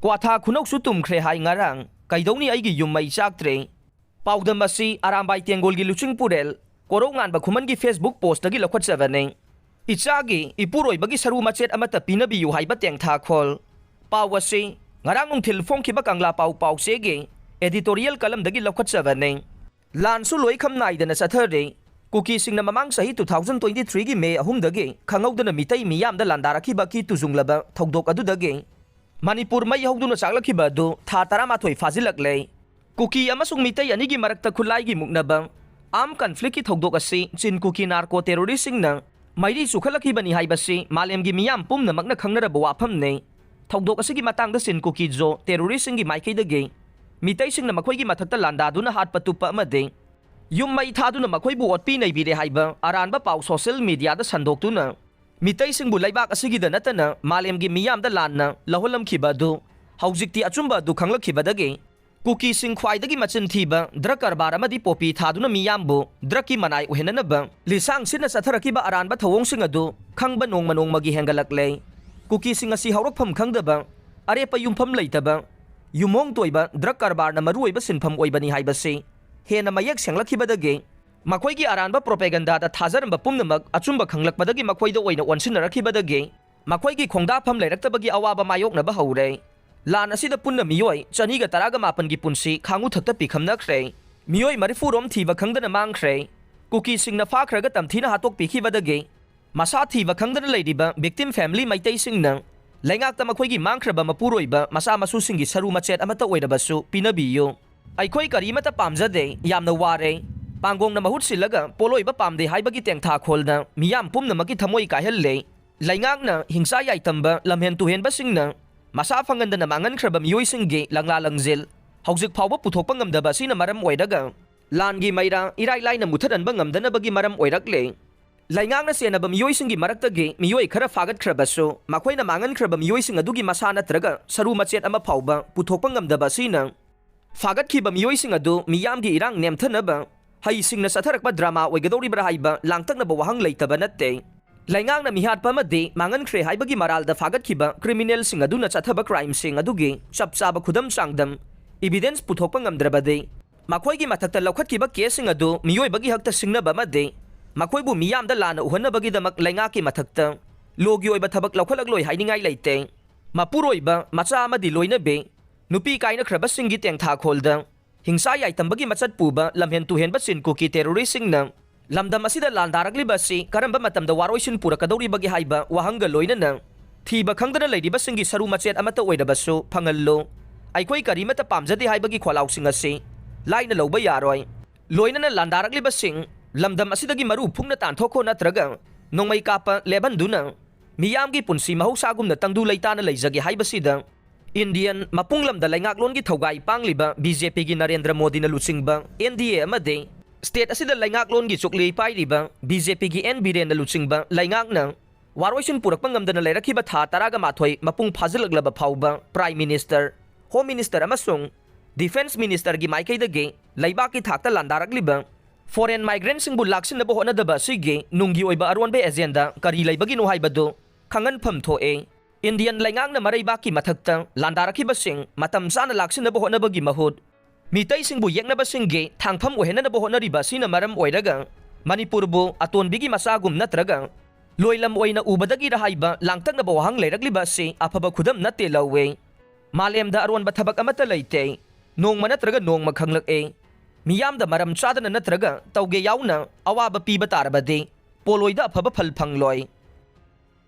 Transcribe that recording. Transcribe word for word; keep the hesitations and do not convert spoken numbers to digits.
ꯀ꯭ꯋꯥꯊꯥ ꯈꯨꯅꯧꯁꯨ ꯇꯨꯝꯈ꯭ꯔꯦ ꯍꯥꯏ ꯉꯔꯥꯡ, ꯀꯩꯗꯧꯅꯤ ꯑꯩꯒꯤ ꯌꯨꯝ ꯃꯩ ꯆꯥꯛꯇ꯭ꯔꯦ꯫ ꯄꯥꯎꯗꯝ ꯑꯁꯤ ꯑꯔꯥꯝꯕꯥꯏ ꯇꯦꯡꯒꯣꯜꯒꯤ ꯂꯨꯆꯤꯡꯄꯨꯔꯦꯜ ꯀꯣꯔꯧ ꯉꯥꯟꯕ ꯈꯨꯃꯟꯒꯤ Facebook postꯇꯒꯤ ꯂꯧꯈꯠꯆꯕꯅꯤ꯫ ꯏꯆꯥꯒꯤ ꯏꯄꯨꯔꯣꯏꯕꯒꯤ ꯁꯔꯨ ꯃꯆꯦꯠ ꯑꯃꯠꯇ ꯄꯤꯅꯕꯤꯌꯨ ꯍꯥꯏꯕ ꯇꯦꯡꯊꯥꯈꯣꯜ꯫ ꯄꯥꯎ ꯑꯁꯤ ꯉꯔꯥꯡ ꯅꯨꯡꯊꯤꯜ ꯐꯣꯡꯈꯤꯕ ꯀꯪꯂꯥ ꯄꯥꯎ ꯄꯥꯎꯆꯦꯒꯤ editorial columnꯗꯒꯤ ꯂꯧꯈꯠꯆꯕꯅꯤ꯫ ꯂꯥꯟꯁꯨ ꯂꯣꯏꯈꯝ ꯅꯥꯏꯗꯅ ꯆꯠꯊꯔꯦ꯫ ꯀꯨꯀꯤꯁꯤꯡꯅ ꯃꯃꯥꯡ ꯆꯍꯤ two thousand twenty threeꯒꯤ May ꯑꯍꯨꯝꯗꯒꯤ ꯈꯪꯍꯧꯗꯅ ꯃꯤꯇꯩ ꯃꯤꯌꯥꯝꯗ ꯂꯥꯟꯗꯥꯔꯛꯈꯤꯕꯒꯤ ꯇꯨꯖꯨꯡꯂꯕ ꯊꯧꯗꯣꯛ ꯑꯗꯨꯗꯒꯤ ꯃꯅꯤꯄꯨꯔ ꯃꯩ ꯍꯧꯗꯨꯅ ꯆꯥꯛꯂꯛꯈꯤꯕ ꯑꯗꯨ ꯊꯥ ꯇꯔꯥꯃꯥꯊꯣꯏ ꯐꯥꯖꯤꯜꯂꯛꯂꯦ꯫ ꯀꯨꯀꯤ ꯑꯃꯁꯨꯡ ꯃꯤꯇꯩ ꯑꯅꯤꯒꯤ ꯃꯔꯛꯇ ꯈꯨꯠꯂꯥꯏꯒꯤ ꯃꯨꯛꯅꯕ, armed conflictꯀꯤ ꯊꯧꯗꯣꯛ ꯑꯁꯤ ꯆꯤꯟ ꯀꯨꯀꯤ narco terroristꯁꯤꯡꯅ ꯃꯩꯔꯤ ꯆꯨꯈꯠꯂꯛꯈꯤꯕꯅꯤ ꯍꯥꯏꯕꯁꯤ ꯃꯥꯂꯦꯝꯒꯤ ꯃꯤꯌꯥꯝ ꯄꯨꯝꯅꯃꯛꯅ ꯈꯪꯅꯔꯕ ꯋꯥꯐꯝꯅꯤ꯫ ꯊꯧꯗꯣꯛ ꯑꯁꯤꯒꯤ ꯃꯇꯥꯡꯗ ꯆꯤꯟ ꯀꯨꯀꯤ ꯖꯣ terroristꯁꯤꯡꯒꯤ ꯃꯥꯏꯀꯩꯗꯒꯤ ꯃꯤꯇꯩꯁꯤꯡꯅ ꯃꯈꯣꯏꯒꯤ ꯃꯊꯛꯇ ꯂꯥꯟꯗꯥꯗꯨꯅ ꯍꯥꯠꯄ ꯇꯨꯞꯄ ꯑꯃꯗꯤ ꯌꯨꯝ ꯃꯩ ꯊꯥꯗꯨꯅ ꯃꯈꯣꯏꯕꯨ ꯑꯣꯠꯄꯤ ꯅꯩꯕꯤꯔꯦ ꯍꯥꯏꯕ ꯑꯔꯥꯟꯕ ꯄꯥꯎ social mediaꯗ ꯁꯟꯗꯣꯛꯇꯨꯅ ꯃꯤꯇꯩꯁꯤꯡꯕꯨ ꯂꯩꯕꯥꯛ ꯑꯁꯤꯒꯤꯗ ꯅꯠꯇꯅ ꯃꯥꯂꯦꯝꯒꯤ ꯃꯤꯌꯥꯝꯗ ꯂꯥꯟꯅ ꯂꯧꯍꯜꯂꯝꯈꯤꯕ ꯑꯗꯨ ꯍꯧꯖꯤꯛꯇꯤ ꯑꯆꯨꯝꯕ ꯑꯗꯨ ꯈꯪꯂꯛꯈꯤꯕꯗꯒꯤ ꯀꯨꯀꯤꯁꯤꯡ ꯈ꯭ꯋꯥꯏꯗꯒꯤ ꯃꯆꯤꯟ ꯊꯤꯕ drug ꯀꯔꯕꯥꯔ ꯑꯃꯗꯤ poppy ꯊꯥꯗꯨꯅ ꯃꯤꯌꯥꯝꯕꯨ drugꯀꯤ ꯃꯅꯥꯏ ꯑꯣꯏꯍꯟꯅꯅꯕ ꯂꯤꯁꯥꯡ ꯁꯤꯠꯅ ꯆꯠꯊꯔꯛꯈꯤꯕ ꯑꯔꯥꯟꯕ ꯊꯧꯑꯣꯡꯁꯤꯡ ꯑꯗꯨ ꯈꯪꯕ ꯅꯣꯡꯃ ꯅꯣꯡꯃꯒꯤ ꯍꯦꯟꯒꯠꯂꯛꯂꯦ꯫ ꯀꯨꯀꯤꯁꯤꯡ ꯑꯁꯤ ꯍꯧꯔꯛꯐꯝ ꯈꯪꯗꯕ, ꯑꯔꯦꯞꯄ ꯌꯨꯝꯐꯝ ꯂꯩꯇꯕ, ꯌꯨꯝꯍꯣꯡ ꯇꯣꯏꯕ drug ꯀꯔꯕꯥꯔꯅ ꯃꯔꯨꯑꯣꯏꯕ ꯁꯤꯟꯐꯝ ꯑꯣꯏꯕꯅꯤ ꯍꯥꯏꯕꯁꯤ ꯍꯦꯟꯅ ꯃꯌꯦꯛ ꯁꯦꯡꯂꯛꯈꯤꯕꯗꯒꯤ ꯃꯈꯣꯏꯒꯤ ꯑꯔꯥꯟꯕ propagandaꯗ ꯊꯥꯖꯔꯝꯕ ꯄꯨꯝꯅꯃꯛ ꯑꯆꯨꯝꯕ ꯈꯪꯂꯛꯄꯗꯒꯤ ꯃꯈꯣꯏꯗ ꯑꯣꯏꯅ ꯑꯣꯟꯁꯤꯟꯅꯔꯛꯈꯤꯕꯗꯒꯤ ꯃꯈꯣꯏꯒꯤ ꯈꯣꯡꯗꯥꯐꯝ ꯂꯩꯔꯛꯇꯕꯒꯤ ꯑꯋꯥꯕ ꯃꯥꯌꯣꯛꯅꯕ ꯍꯧꯔꯦ꯫ ꯂꯥꯟ ꯑꯁꯤꯗ ꯄꯨꯟꯅ ꯃꯤꯑꯣꯏ ꯆꯅꯤꯒ ꯇꯔꯥꯒ ꯃꯥꯄꯟꯒꯤ ꯄꯨꯟꯁꯤ ꯈꯥꯡꯉꯨ ꯊꯛꯇ ꯄꯤꯈꯝꯅꯈ꯭ꯔꯦ꯫ ꯃꯤꯑꯣꯏ ꯃꯔꯤꯐꯨ ꯔꯣꯝ ꯊꯤꯕ ꯈꯪꯗꯅ ꯃꯥꯡꯈ꯭ꯔꯦ꯫ ꯀꯨꯀꯤꯁꯤꯡꯅ ꯐꯥꯈ꯭ꯔꯒ ꯇꯝꯊꯤꯅ ꯍꯥꯠꯇꯣꯛꯄꯤꯈꯤꯕꯗꯒꯤ ꯃꯁꯥ ꯊꯤꯕ ꯈꯪꯗꯅ ꯂꯩꯔꯤꯕ victim family ꯃꯩꯇꯩꯁꯤꯡꯅ ꯂꯩꯉꯥꯛꯇ ꯃꯈꯣꯏꯒꯤ ꯃꯥꯡꯈ꯭ꯔꯕ ꯃꯄꯨꯔꯣꯏꯕ ꯃꯆꯥ ꯃꯁꯨꯁꯤꯡꯒꯤ ꯁꯔꯨ ꯃꯆꯦꯠ ꯑꯃꯠꯇ ꯑꯣꯏꯔꯕꯁꯨ ꯄꯤꯅꯕꯤꯌꯨ꯫ ꯑꯩꯈꯣꯏ ꯀꯔꯤꯃꯠꯇ ꯄꯥꯝꯖꯗꯦ, ꯌꯥꯝꯅ ꯋꯥꯔꯦ꯫ ꯄꯥꯡꯒꯣꯡꯅ ꯃꯍꯨꯠ ꯁꯤꯜꯂꯒ ꯄꯣꯠꯂꯣꯏꯕ ꯄꯥꯝꯗꯦ ꯍꯥꯏꯕꯒꯤ ꯇꯦꯡꯊꯥꯈꯣꯜꯅ ꯃꯤꯌꯥꯝ ꯄꯨꯝꯅꯃꯛꯀꯤ ꯊꯃꯣꯏ ꯀꯥꯏꯍꯜꯂꯦ꯫ ꯂꯩꯉꯥꯛꯅ ꯍꯤꯡꯁꯥ ꯌꯥꯏꯇꯝꯕ ꯂꯝꯍꯦꯟ ꯇꯨꯍꯦꯟꯕꯁꯤꯡꯅ ꯃꯁꯥ ꯐꯪꯍꯟꯗꯅ ꯃꯥꯡꯍꯟꯈ꯭ꯔꯕ ꯃꯤꯑꯣꯏꯁꯤꯡꯒꯤ ꯂꯪꯂꯥ ꯂꯪꯖꯦꯜ ꯍꯧꯖꯤꯛ ꯐꯥꯎꯕ ꯄꯨꯊꯣꯛꯄ ꯉꯝꯗꯕ ꯑꯁꯤꯅ ꯃꯔꯝ ꯑꯣꯏꯔꯒ ꯂꯥꯟꯒꯤ ꯃꯩꯔꯥ ꯏꯔꯥꯏ ꯂꯥꯏꯅ ꯃꯨꯊꯠꯍꯟꯕ ꯉꯝꯗꯅꯕꯒꯤ ꯃꯔꯝ ꯑꯣꯏꯔꯛꯂꯦ꯫ ꯂꯩꯉꯥꯛꯅ ꯆꯦꯟꯅꯕ ꯃꯤꯑꯣꯏꯁꯤꯡꯒꯤ ꯃꯔꯛꯇꯒꯤ ꯃꯤꯑꯣꯏ ꯈꯔ ꯐꯥꯒꯠꯈ꯭ꯔꯕꯁꯨ, ꯃꯈꯣꯏꯅ ꯃꯥꯡꯍꯟꯈ꯭ꯔꯕ ꯃꯤꯑꯣꯏꯁꯤꯡ ꯑꯗꯨꯒꯤ ꯃꯁꯥ ꯅꯠꯇ꯭ꯔꯒ ꯁꯔꯨ ꯃꯆꯦꯠ ꯑꯃ ꯐꯥꯎꯕ ꯄꯨꯊꯣꯛꯄ ꯉꯝꯗꯕ ꯑꯁꯤꯅ ꯐꯥꯒꯠꯈꯤꯕ ꯃꯤꯑꯣꯏꯁꯤꯡ ꯑꯗꯨ ꯃꯤꯌꯥꯝꯒꯤ ꯏꯔꯥꯡ ꯅꯦꯝꯊꯅꯕ ꯍꯩꯁꯤꯡꯅ ꯆꯠꯊꯔꯛꯄ drama ꯑꯣꯏꯒꯗꯧꯔꯤꯕ꯭ꯔꯥ ꯍꯥꯏꯕ ꯂꯥꯡꯇꯛꯅꯕ ꯋꯥꯍꯪ ꯂꯩꯇꯕ ꯅꯠꯇꯦ꯫ ꯂꯩꯉꯥꯛꯅ ꯃꯤꯍꯥꯠꯄ ꯑꯃꯗꯤ ꯃꯥꯡꯍꯟꯈ꯭ꯔꯦ ꯍꯥꯏꯕꯒꯤ ꯃꯔꯥꯜꯗ ꯐꯥꯒꯠꯈꯤꯕ criminalꯁꯤꯡ ꯑꯗꯨꯅ ꯆꯠꯊꯕ crimeꯁꯤꯡ ꯑꯗꯨꯒꯤ ꯆꯞ ꯆꯥꯕ ꯈꯨꯗꯝ ꯆꯥꯡꯗꯝ evidence ꯄꯨꯊꯣꯛꯄ ꯉꯝꯗ꯭ꯔꯕꯗꯤ, ꯃꯈꯣꯏꯒꯤ ꯃꯊꯛꯇ ꯂꯧꯈꯠꯈꯤꯕ caseꯁꯤꯡ ꯑꯗꯨ ꯃꯤꯑꯣꯏꯕꯒꯤ ꯍꯛꯇ ꯁꯤꯡꯅꯕ ꯑꯃꯗꯤ ꯃꯈꯣꯏꯕꯨ ꯃꯤꯌꯥꯝꯗ ꯂꯥꯟꯅ ꯎꯍꯟꯅꯕꯒꯤꯗꯃꯛ ꯂꯩꯉꯥꯛꯀꯤ ꯃꯊꯛꯇ lawꯒꯤ ꯑꯣꯏꯕ ꯊꯕꯛ ꯂꯧꯈꯠꯂꯛꯂꯣꯏ ꯍꯥꯏꯅꯤꯡꯉꯥꯏ ꯂꯩꯇꯦ꯫ ꯃꯄꯨꯔꯣꯏꯕ ꯃꯆꯥ ꯑꯃꯗꯤ ꯂꯣꯏꯅꯕꯤ ꯅꯨꯄꯤ ꯀꯥꯏꯅꯈ꯭ꯔꯕꯁꯤꯡꯒꯤ ꯇꯦꯡꯊꯥꯈꯣꯜꯗ ꯍꯤꯡꯁꯥ ꯌꯥꯏꯇꯝꯕꯒꯤ ꯃꯆꯠ ꯄꯨꯕ ꯂꯝꯍꯦꯟ ꯇꯨꯍꯦꯟꯕ ꯆꯤꯟ ꯀꯨꯀꯤ terroristꯁꯤꯡꯅ ꯂꯝꯗꯝ ꯑꯁꯤꯗ ꯂꯥꯟꯗꯥꯔꯛꯂꯤꯕ ꯑꯁꯤ ꯀꯔꯝꯕ ꯃꯇꯝꯗ ꯋꯥꯔꯣꯏꯁꯤꯟ ꯄꯨꯔꯛꯀꯗꯧꯔꯤꯕꯒꯦ ꯍꯥꯏꯕ ꯋꯥꯍꯪꯒ ꯂꯣꯏꯅꯅ ꯊꯤꯕ ꯈꯪꯗꯅ ꯂꯩꯔꯤꯕꯁꯤꯡꯒꯤ ꯁꯔꯨ ꯃꯆꯦꯠ ꯑꯃꯠꯇ ꯑꯣꯏꯔꯕꯁꯨ ꯐꯪꯍꯜꯂꯨ꯫ ꯑꯩꯈꯣꯏ ꯀꯔꯤꯃꯠꯇ ꯄꯥꯝꯖꯗꯦ ꯍꯥꯏꯕꯒꯤ ꯈꯣꯜꯂꯥꯎꯁꯤꯡ ꯑꯁꯤ ꯂꯥꯏꯅ ꯂꯧꯕ ꯌꯥꯔꯣꯏ꯫ ꯂꯣꯏꯅꯅ ꯂꯥꯟꯗꯥꯔꯛꯂꯤꯕꯁꯤꯡ ꯂꯝꯗꯝ ꯑꯁꯤꯗꯒꯤ ꯃꯔꯨ ꯐꯨꯡꯅ ꯇꯥꯟꯊꯣꯛꯈꯣ ꯅꯠꯇ꯭ꯔꯒ ꯅꯣꯡꯃꯩ ꯀꯥꯞꯄ ꯂꯦꯞꯍꯟꯗꯨꯅ ꯃꯤꯌꯥꯝꯒꯤ ꯄꯨꯟꯁꯤ ꯃꯍꯧꯁꯥꯒꯨꯝꯅ ꯇꯪꯗꯨ ꯂꯩꯇꯥꯅ ꯂꯩꯖꯒꯦ ꯍꯥꯏꯕꯁꯤꯗ Indian ꯃꯄꯨꯡ ꯂꯝꯗ ꯂꯩꯉꯥꯛꯂꯣꯟꯒꯤ ꯊꯧꯒꯥꯏ ꯄꯥꯡꯂꯤꯕ BJPꯒꯤ ꯅꯔꯦꯟꯗ꯭ꯔ ꯃꯣꯗꯤꯅ ꯂꯨꯆꯤꯡꯕ NDA ꯑꯃꯗꯤ state ꯑꯁꯤꯗ ꯂꯩꯉꯥꯛꯂꯣꯟꯒꯤ ꯆꯨꯛꯂꯤ ꯄꯥꯏꯔꯤꯕ BJPꯒꯤ N ꯕꯤꯔꯦꯟꯅ ꯂꯨꯆꯤꯡꯕ ꯂꯩꯉꯥꯛꯅ ꯋꯥꯔꯣꯏꯁꯤꯟ ꯄꯨꯔꯛꯄ ꯉꯝꯗꯅ ꯂꯩꯔꯛꯈꯤꯕ ꯊꯥ ꯇꯔꯥꯒ ꯃꯥꯊꯣꯏ ꯃꯄꯨꯡ ꯐꯥꯖꯤꯜꯂꯛꯂꯕ ꯐꯥꯎꯕ Prime Minister, Home Minister ꯑꯃꯁꯨꯡ Defence Ministerꯒꯤ ꯃꯥꯏꯀꯩꯗꯒꯤ ꯂꯩꯕꯥꯛꯀꯤ ꯊꯥꯛꯇ ꯂꯥꯟꯗꯥꯔꯛꯂꯤꯕ foreign migrantꯁꯤꯡꯕꯨ ꯂꯥꯛꯁꯤꯟꯅꯕ ꯍꯣꯠꯅꯗꯕ ꯑꯁꯤꯒꯤ ꯅꯨꯡꯒꯤ ꯑꯣꯏꯕ ꯑꯔꯣꯟꯕ agenda ꯀꯔꯤ ꯂꯩꯕꯒꯤꯅꯣ ꯍꯥꯏꯕꯗꯨ ꯈꯪꯍꯟꯐꯝ ꯊꯣꯛꯑꯦ꯫ Indian ꯂꯩꯉꯥꯛꯅ ꯃꯔꯩꯕꯥꯛꯀꯤ ꯃꯊꯛꯇ ꯂꯥꯟꯗꯥꯔꯛꯈꯤꯕꯁꯤꯡ ꯃꯇꯝ ꯆꯥꯅ ꯂꯥꯛꯁꯤꯟꯅꯕ ꯍꯣꯠꯅꯕꯒꯤ ꯃꯍꯨꯠ, ꯃꯤꯇꯩꯁꯤꯡꯕꯨ ꯌꯦꯛꯅꯕꯁꯤꯡꯒꯤ ꯊꯥꯡꯐꯝ ꯑꯣꯏꯍꯟꯅꯅꯕ ꯍꯣꯠꯅꯔꯤꯕ ꯑꯁꯤꯅ ꯃꯔꯝ ꯑꯣꯏꯔꯒ ꯃꯅꯤꯄꯨꯔꯕꯨ ꯑꯇꯣꯟꯕꯤꯒꯤ ꯃꯆꯥꯒꯨꯝ ꯅꯠꯇ꯭ꯔꯒ ꯂꯣꯏꯂꯝ ꯑꯣꯏꯅ ꯎꯕꯗꯒꯤꯔ ꯍꯥꯏꯕ ꯂꯥꯡꯇꯛꯅꯕ ꯋꯥꯍꯪ ꯂꯩꯔꯛꯂꯤꯕ ꯑꯁꯤ ꯑꯐꯕ ꯈꯨꯗꯝ ꯅꯠꯇꯦ ꯂꯧꯋꯦ꯫ ꯃꯥꯂꯦꯝꯗ ꯑꯔꯣꯟꯕ ꯊꯕꯛ ꯑꯃꯠꯇ ꯂꯩꯇꯦ꯫ ꯅꯣꯡꯃ ꯅꯠꯇ꯭ꯔꯒ ꯅꯣꯡꯃ ꯈꯪꯂꯛꯑꯦ꯫ ꯃꯤꯌꯥꯝꯗ ꯃꯔꯝ ꯆꯥꯗꯅ ꯅꯠꯇ꯭ꯔꯒ ꯇꯧꯒꯦ ꯌꯥꯎꯅ ꯑꯋꯥꯕ ꯄꯤꯕ ꯇꯥꯔꯕꯗꯤ ꯄꯣꯂꯣꯏꯗ ꯑꯐꯕ ꯐꯜ ꯐꯪꯂꯣꯏ꯫